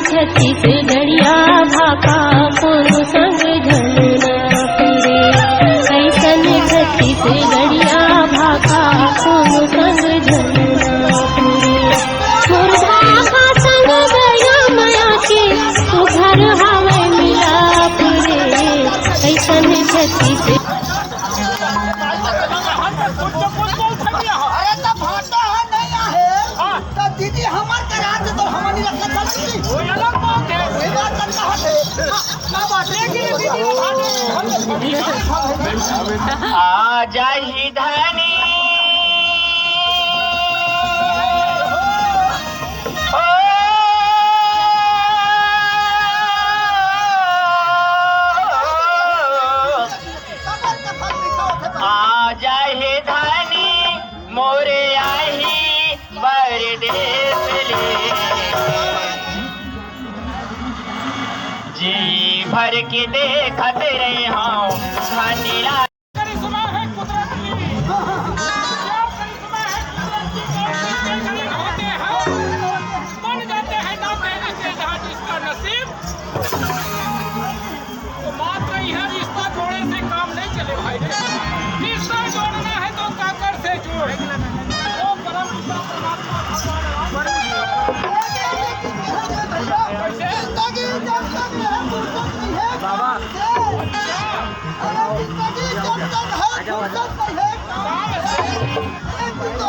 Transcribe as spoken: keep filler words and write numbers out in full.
छत्तीसगढ़िया भाखा कोनो संग झन ना पुरे। कैसन छत्तीसगढ़िया भाखा कोनो संग झन ना पुरे। मोर भाखा संग गया मया के तू घर हवे मिला पुरे। कैसन छत्तीस अरे त भाटा ह नहीं आहे। हाँ। त दीदी हमर करा दे तो हमनी रखत हन दीदी। वो अलग बात है। वही बात करता है। हाँ, का बात है? लेकिन दीदी वो भाटे। आ जाही धनी। ओ। आ जाहे धनी मोरे आही परदेस ले। जी भर के देखत रहे हूँ धनी ला। करिश्मा है कुदरत की। क्या करिश्मा है कुदरत की, कौन चीज़ के करीब होते हैं, बन जाते हैं ना तेरे से जहाँ जिसका नसीब। तो मात्र यह रिश्ता जोड़े से काम नहीं चले भाई रे। रिश्ता जोड़ना है तो काकर से जोड़। वो परम पिता परमात्मा भगवान राम। कैसे? जिंदगी जब तक है, फुर्सत नहीं है काम से। अरे जिंदगी जब तक है, फुर्सत नहीं है काम से। एक दिन तो